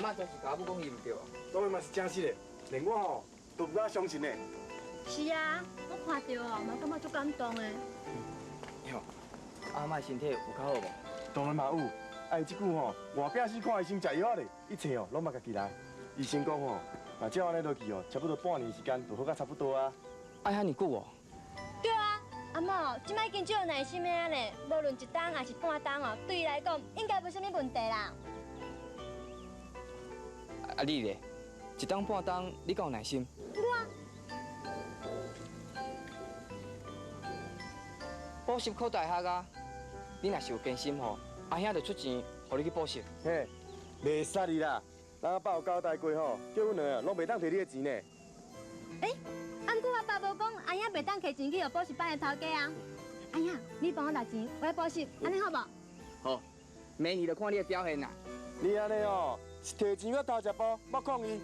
嬤真是共阿母讲伊毋对啊？当然嘛是真实的，连我吼都毋敢相信呢。是啊，我看著哦，嘛感觉足感动的。哟，阿嬤身体有较好无？当然嘛有，啊伊这久吼，外壁死看医生食药仔咧，一切哦拢嘛家己来。医生讲吼，若照按呢落去哦，差不多半年时间就好甲差不多啊。爱遐尔久哦？对啊，阿嬤这摆已经足有耐心的啊咧，无论一冬还是半冬哦，对伊来讲应该无啥物问题啦。啊你咧，一冬半冬你敢有耐心？我。补习考大学啊，你若是有坚心吼，阿兄就出钱予你去补习。嘿，袂使你啦，咱阿爸有交代过吼，叫阮两个拢袂当提你的钱呢。欸，啊，毋过阿爸无讲阿兄袂当提钱去予补习班的头家啊。阿兄，你帮我拿钱，我来补习，按呢好无？好，明年就看你的表现啦。你按呢哦，是提钱阁偷食步，莫抗议。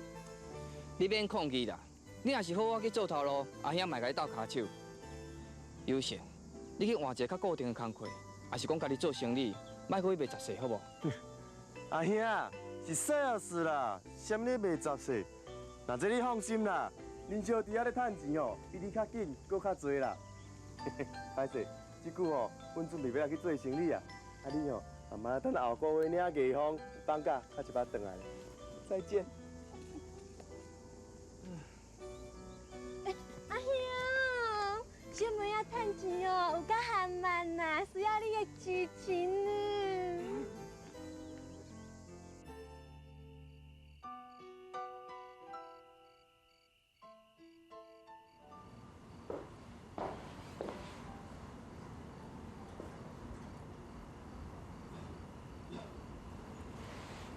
你免抗议啦，你若是好好去做头路，阿兄嘛会共你斗跤手。有闲，你去换一个较固定的工课，抑是讲家己做生意，莫阁去卖杂碎，好无？阿兄，是 sales 啦，啥物咧卖杂碎？那这你放心啦，恁小弟仔咧趁钱哦，比你较紧，阁较济啦。歹势，这久哦，阮准备欲来去做生意啊。啊你哦，慢慢等后个月领月俸，放假较一摆转来。再见。阿兄，小妹仔趁钱哦，有够含慢呐，需要你的支持呢。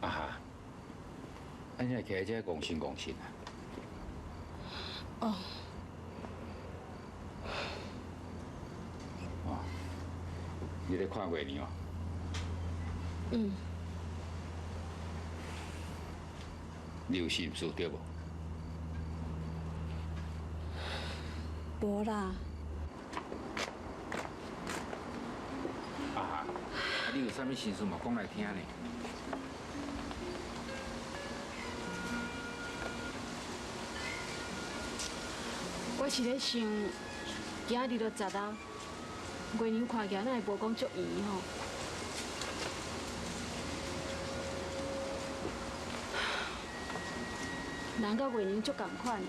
啊哈，啊你徛伫遮戆神戆神啊？哦。哦，你咧看月娘？嗯。你有心事对无？无啦。啊哈，啊你有啥物心事嘛讲来听呢？我是咧想，今仔日就十啊，月娘看起来哪会无讲足圆吼？人佮月娘足仝款的，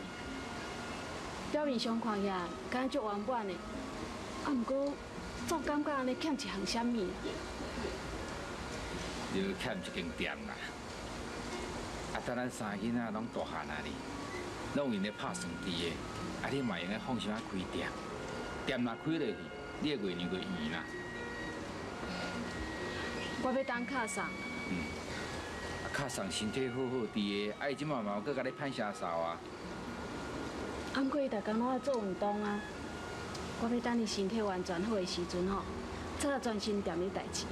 表面上看起来敢若足圆满的，啊，毋过总感觉按呢欠一项啥物。你欠一间店啦，啊，等咱三个囡仔拢大汉啊哩，拢有闲咧拍算字的。啊，你嘛会用得放心仔开店，店若开落去，你的月娘就圆啦。我欲等卡送。嗯，啊，卡送身体好好伫的，啊，伊这马嘛有阁共你歹声嗽啊。啊，毋过伊逐工拢爱做运动啊。我欲等伊身体完全好的时阵吼，才来专心踮咧代志。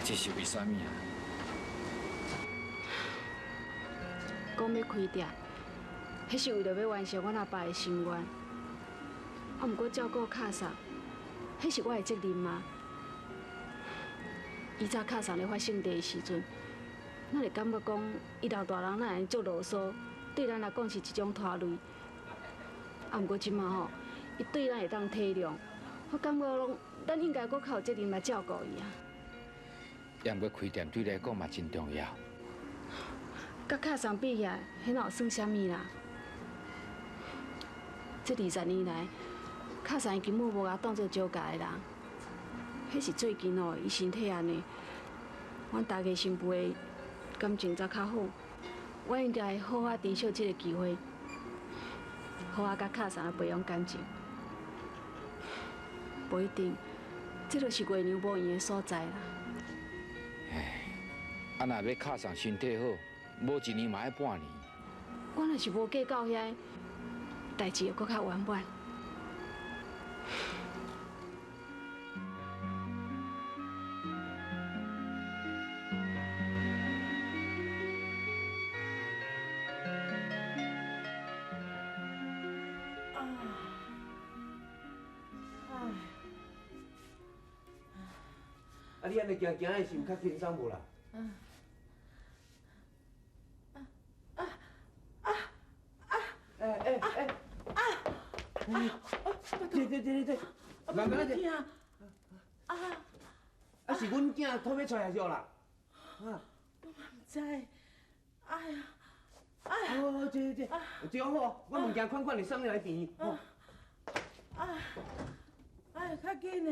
这是为啥物啊？讲欲开店，彼是为著欲完成阮阿爸的心愿。啊，毋过照顾卡送，彼是我的责任啊。以早卡送咧发圣地的时阵，咱会感觉讲伊老大人哪会足啰嗦，对咱来讲是一种拖累。啊，毋过这马吼，伊对咱会当体谅，我感觉讲咱应该阁较有责任来照顾伊啊。也毋过开店对你来讲嘛真重要。佮卡送比起来，彼哪有算啥物啦？这20年来，卡送伊根本无共当做招架的人。彼是最近哦，伊身体按呢，阮大家新妇的感情才较好。我应该好好珍惜这个机会，好好佮卡送来培养感情。无一定，这就是月娘无闲的所在啦。唉，啊，若欲卡送身体好，无一年嘛爱半年。我若是无计较遐，代志会阁较圆满。啊，你按呢行行的是有较轻松无啦？嗯。这这这这，慢慢这。啊！啊是阮囝吐欲出来是啦？啊！我嘛毋知。哎呀！哎呀！哦，这这这好，我物件款款，你送你来病院。啊！哎，较紧的。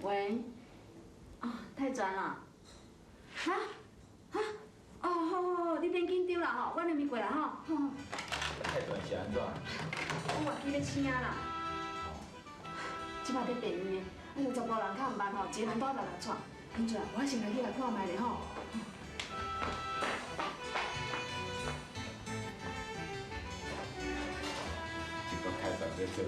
喂，哦，泰全啊，哈，哈，哦，好好好，你免紧张啦吼，我那边过来吼，好。泰全是按怎？我外机欲请啦。这摆伫病院的，哎呦，查埔人较毋慢吼，一个人带六六喘。天全，我先来去来看觅咧吼。这个泰全要做了。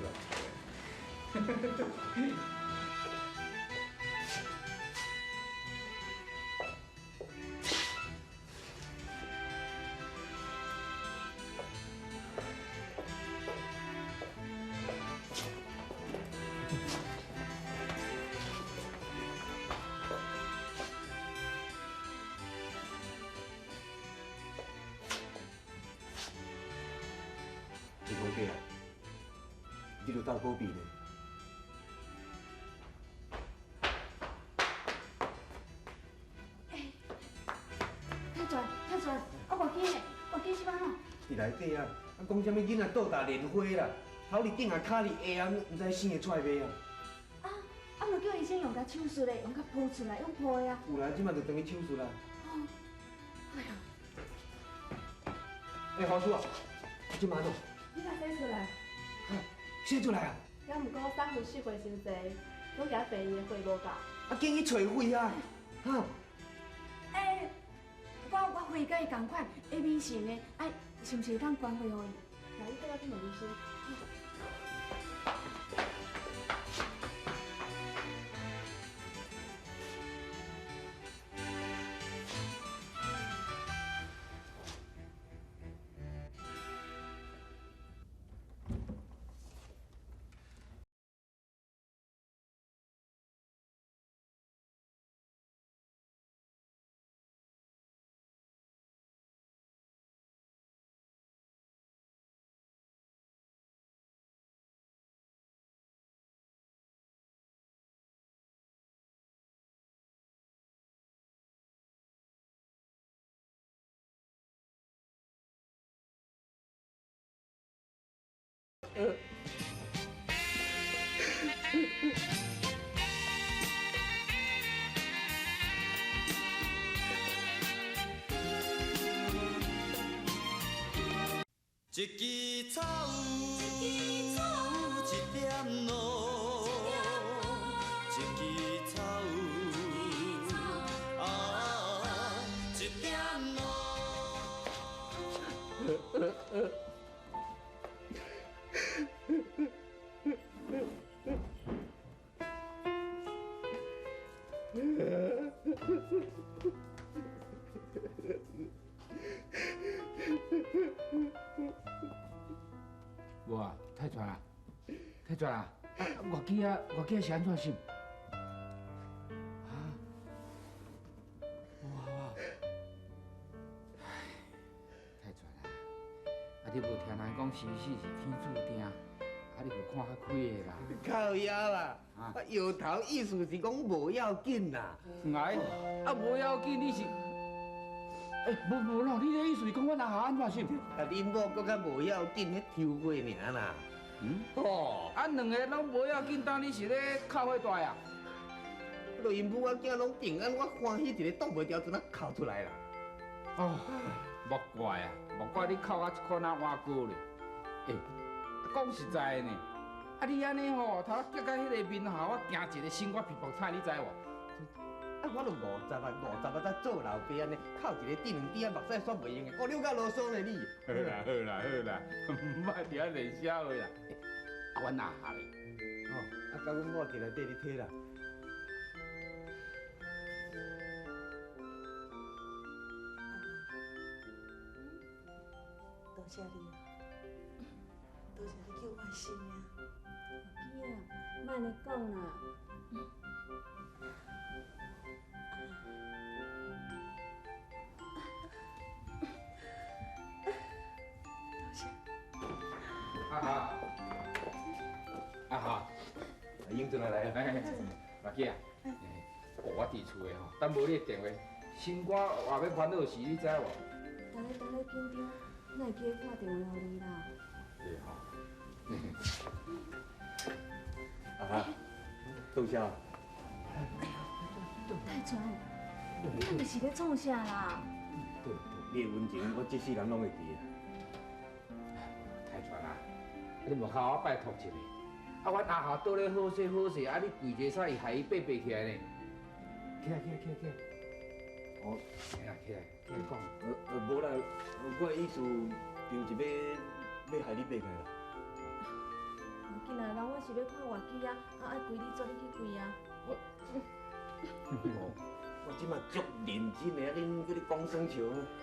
你著斗保庇呢。欸，泰全，泰全，啊，外机呢？外机是安怎？伫内底啊，啊，讲啥物囡仔倒打莲花啦，头伫顶啊，跤伫下啊，毋知生会出来袂啊？啊，啊，毋叫医生用甲手术咧，用甲剖出来，用剖的啊。有啦，这马就转去手术啦。哦，哎呀。欸，黄叔啊，这马怎？你甲生出来？生出来啊！也毋过三岁四岁伤济，拢惊病院的血无够。啊，紧去揣血啊！哈！欸，我血佮伊仝款，A B 型的，哎，是毋是会当捐血予伊？来，你搁来去问医生。一支草，一点露，一支草，啊，一点露。无啊，泰全啊，泰全啊，啊，外机啊，外机是按怎想？啊，哇哇，唉，泰全啊，啊你无听人讲生死是天注定，啊你就看较开的啦。靠腰啦，啊摇头意思是讲无要紧啦。哎，啊无要紧，你是？欸，无无咯，你的意思是讲阮阿霞按怎想？啊，恁某阁较无要紧，彼抽血尔啦。嗯？哦，啊，两个拢无要紧，当你是咧哭火大啊？就𪜶母仔囝拢平安，我欢喜一个挡袂牢，阵仔哭出来啦。哦，莫怪啊，莫怪你哭啊这款仔碗糕咧。欸，讲实在的呢，啊你按呢吼，头仔结到彼个面吼，我惊一个生我皮肤菜，你知无？啊，我都50啊，50啊，才做老爸按呢，哭一个滴两滴啊，目屎煞袂用的，哦，你有够啰嗦呢你。好啦好啦好啦，莫伫遐练笑话啦。啊，阮阿霞咧？哦，啊，佮阮某伫内底咧睇啦。多谢你啊，多谢你救我的性命。月姬啊，莫按呢讲啦。阿豪，阿豪，英俊来啊！阿姐啊，我伫厝的吼，等无你的电话，心肝活欲烦恼死，你知无？逐家都咧紧张，哪会记得敲电话予你啦？对吼。阿哈，多谢。泰泉，你那是咧创啥啦？对对，你的温情，我这世人拢会记啊。泰泉啊，你莫靠我拜托一下。啊，阮阿豪倒咧好势好势，啊，你跪一个煞会害伊爬爬起来呢？起来起来起来起来！哦，起来起来起来讲。无啦，我的意思并是欲害你爬起来啦。无紧啦，人我是欲看活机啊，啊爱跪你做你去跪啊。我，我这马足认真的，啊，恁阁咧讲耍笑。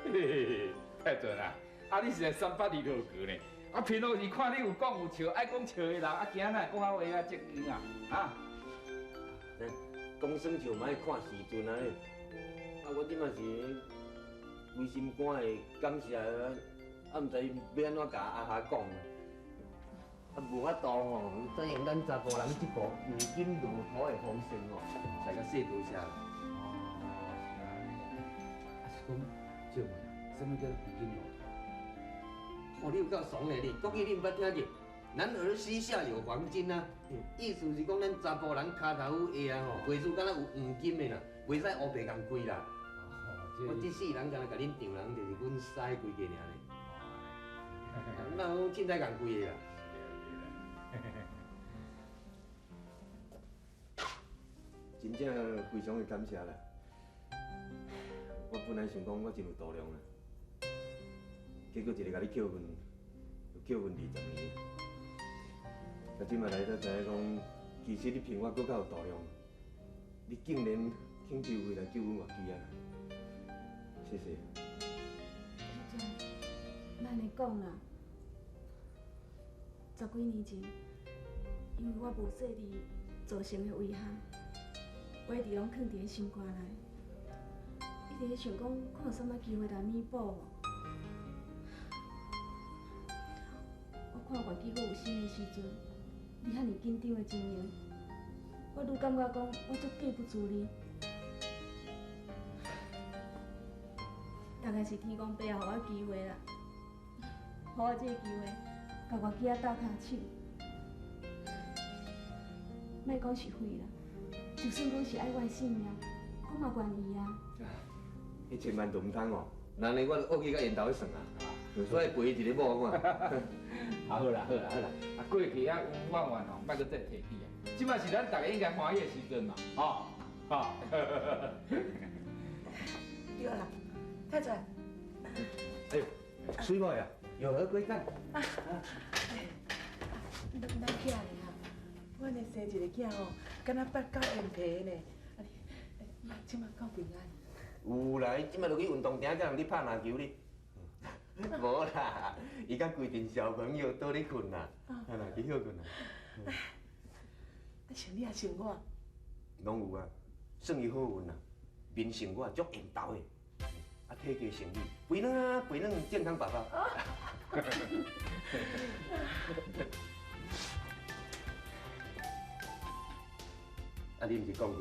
嘿嘿嘿，泰泉啊，啊你是来三八二落桥呢？啊，平常时看你有讲有笑，爱讲笑的人，啊，今仔会讲啊话啊，正经啊，啊？讲耍笑嘛爱看时阵啊咧。啊，我这马是规心肝的感谢，啊，毋知欲按怎共阿霞讲啊。啊，无法度吼，怎用咱查埔人这步黄金落土的风声吼，才较说多谢啦。哦，是按呢。啊，是讲，借问啊，啥物叫做黄金落土？哦，你有够怂的你，国语你毋捌听过？男儿膝下有黄金啊，意思是讲咱查埔人跤头下啊吼，袂输敢若有黄金的啦，袂使乌白共开啦。我这世人敢若共恁丈人，就是阮师规家尔呢。哪有凊彩共开的啦？真正非常的感谢啦！我本来想讲我真有度量啦，结果一个共你扣分，就扣分20年。啊，这马来才知影讲，其实你比我阁较有度量，你竟然肯收费来救阮活机啊！谢谢。泰泉，莫按呢讲啦。十几年前，因为我无细腻造成的遗憾，我一直拢囥伫咧心肝内，一直咧想讲，看有啥物机会来弥补无。我看月记阁有生的时阵，你遐尔紧张的情形，我愈感觉讲我足对不住你。大概是天公伯予我机会啦，予我这个机会，共月记仔斗跤手。莫讲是废啦，就算讲是爱我的性命，我嘛愿意啊。彼千万都毋通哦，那呢，我就恶去甲缘投去算啊，所以赔一个某看。啊好啦好啦好啦，啊过去啊有怨怨吼，莫阁再提起啊。这马是咱逐家应该欢喜的时阵嘛，吼，吼。对啦，泰泉。哎呦，水某呀，有何贵干？咱起来啊！阮的生一个囝吼，敢若八九烟皮呢。啊你，这马够平安？有啦，伊这马就去运动场佮人咧拍篮球咧。无啦，伊佮规阵小朋友倒咧睏啦，啊啦，去歇睏啦。啊，像你也像我？拢有啊，算伊好运啦，面像我足缘投的，啊体格像你，肥软啊肥软，健康爸爸。啊，你毋是讲过？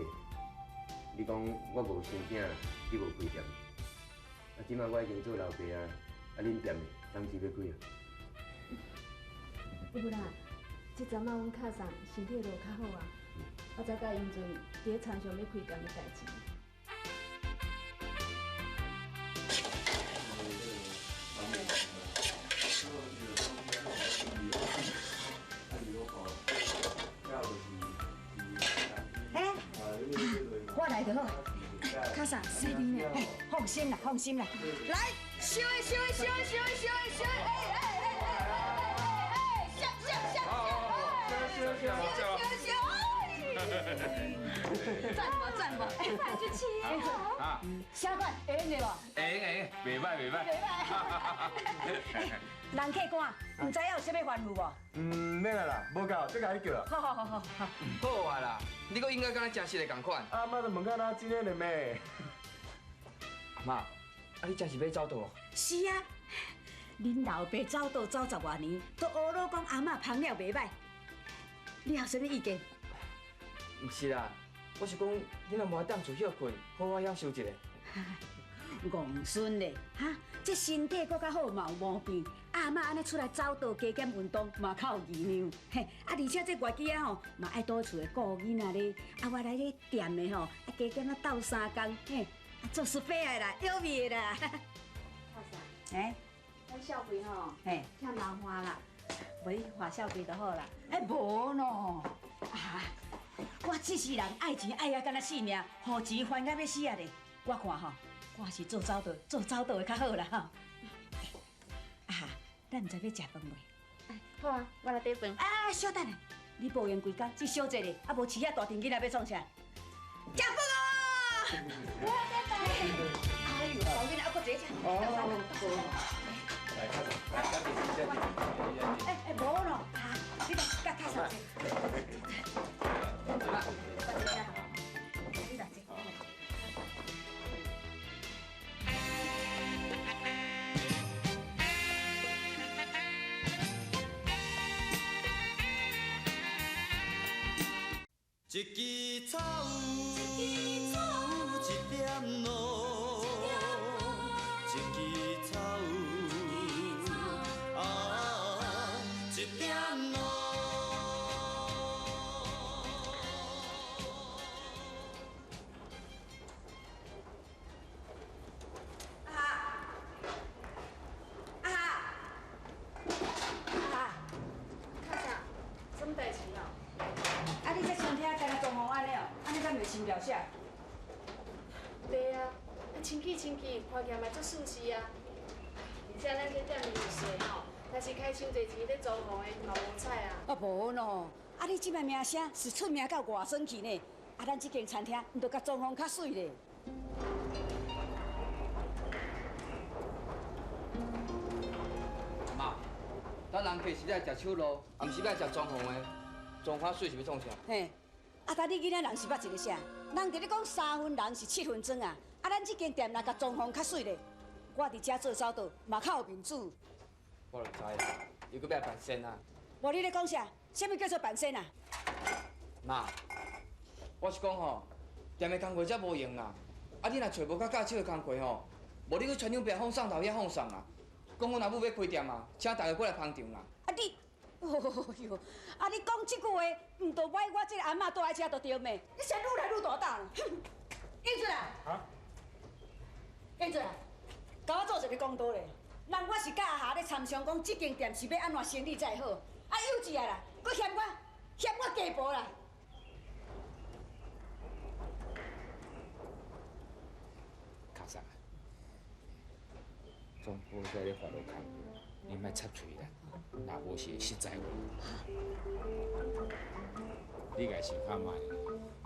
你讲我无生囝，你无开店。啊，这马我已经做老爸啊，啊，恁店当时欲开啊？有啦，这阵仔阮卡送身体就较好啊，我才佮英俊伫咧参详欲开店的代志。我来就好，卡嫂，细腻呢？放心啦，放心啦，来，烧的烧的烧的烧的烧的烧的，哎哎哎哎哎哎，烧烧烧烧，烧烧烧，赞无赞无，哎，就试啊，小管会用的无？会用会用，袂歹袂歹。袂歹。人客官，毋知影有啥物吩咐无？嗯，免啦啦，无够，再共你叫啦。好好好好好。好啊啦，你阁应该敢若诚实的仝款。阿妈就问到哪真的咧咩？阿妈，啊你真是欲走倒？是啊，恁老爸走倒走十外年，都学老讲阿嬷芳了袂歹，你有啥物意见？毋是啦，我是讲，你若无爱踮厝歇睏，好好享受一下。戆孙咧，哈，这身体阁较好嘛有毛病，阿嬷按呢出来走道加减运动嘛较有营养，嘿，啊而且这月季仔吼嘛爱倒厝里顾囡仔咧，啊我来咧店的吼，啊加减啊斗相共，嘿，啊做师伯的啦，有味的啦。哎，阮小贵吼，嘿，欠人花啦，无你花小贵就好啦。哎，无喏，啊，我这世人爱钱爱啊，敢若性命，予钱烦甲欲死啊咧。我看吼，我是做走道，做走道的较好啦吼。啊，咱毋知欲食饭未？好啊，我来缀饭。啊，稍等下，你无闲规工，去小坐咧，啊无饲遐大阵囡仔欲创啥？食饭哦！我来缀饭。哎呦，老囡仔，啊，阁坐遮。哦。来，较早，来，这边，这边。哎哎，无咯，啊，你来，甲较嫂坐。你来坐。一支草，一点露，一支草，啊，一点露。阿哈，阿哈，较啥？什么代志哦？啊，你这身体敢若装潢按呢哦？按呢敢袂心了啥？对啊，啊清气清气，看起来嘛足舒适啊。而且咱这店面又细吼，若是开伤济钱咧装潢的，嘛无彩啊。啊无喏，啊你这摆名声是出名到外省去呢。啊，咱这间餐厅毋著共装潢较媠咧。妈，咱人客是来食手路，也毋是来食装潢的。装较媠是欲创啥？嘿，啊，但你囡仔人是捌一个啥？人伫咧讲三分人是七分装啊。啊，咱这间店若共装潢较媠咧，我伫遮做走道嘛较有面子。我就知，又阁欲来扮仙啊！无你咧讲啥？啥物叫做扮仙啊？妈，我是讲吼，店的工课才无用啦。啊，你若揣无较教手的工课吼，无你去传长伯放送头遐放送啦。讲阮阿母欲开店啊，请大家过来捧场啦。啊你，哦哟，啊你讲这句话，毋著歪我这个阿嬷住在遮就对咩？你先愈来愈大胆了。哼，英俊啊！啊？英俊啊，共我做一个公道咧。人我是佮阿霞咧参商讲，这间店是欲按怎生理才会好。啊幼稚啊啦，阁嫌我嫌我鸡婆啦。较早，总铺在咧发落工，你莫插喙啦，若无是会实在话。你家想看觅，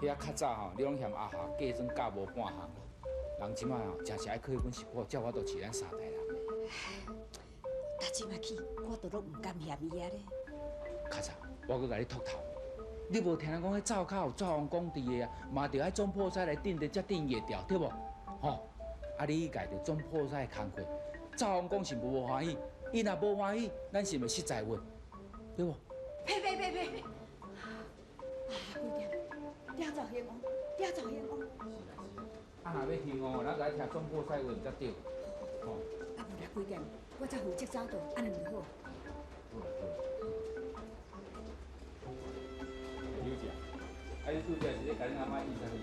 遐较早吼，你拢嫌阿霞假装教无半项，人这摆吼，诚是爱靠阮媳妇，才有法度饲咱三代人。打这摆起，我都拢毋敢嫌伊啊咧。较早，我阁共你秃头，你无听人讲彼灶跤有灶王公伫的啊，嘛著爱总铺师来镇的，才镇会牢，对无？吼，啊，你去共著总铺师的工课，灶王公是无欢喜，伊若无欢喜，咱是毋是失财运？对无？呸呸呸呸呸！啊，规店调走兴旺，调走兴旺。啊，若欲兴旺，咱就爱听总铺师话才对。吼。啊，无啦，规店我才负责走道，按呢毋好。好啦好啦。小姐，啊，你拄才是咧共恁阿妈应啥物？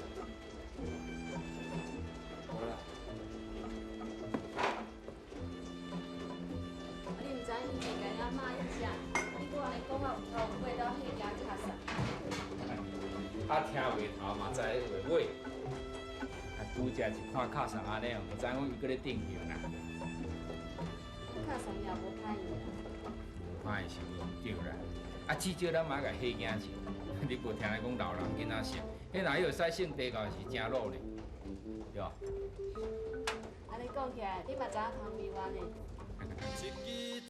无啦。你毋知影以前共阿嬷应啥？你拄按呢讲啊有头有尾，了彼件卡啥？啊，听话头嘛知话尾。啊，拄才是看卡送按呢哦，就知影讲伊阁咧顶用啦。卡送也无歹伊啊。无歹是无毋对啦。啊，至少咱嘛爱共伙囝笑。你无听人讲老人囡仔性，彼若会使性地到是诚老呢，对无？按呢讲起来，你嘛知影汤米丸呢？一支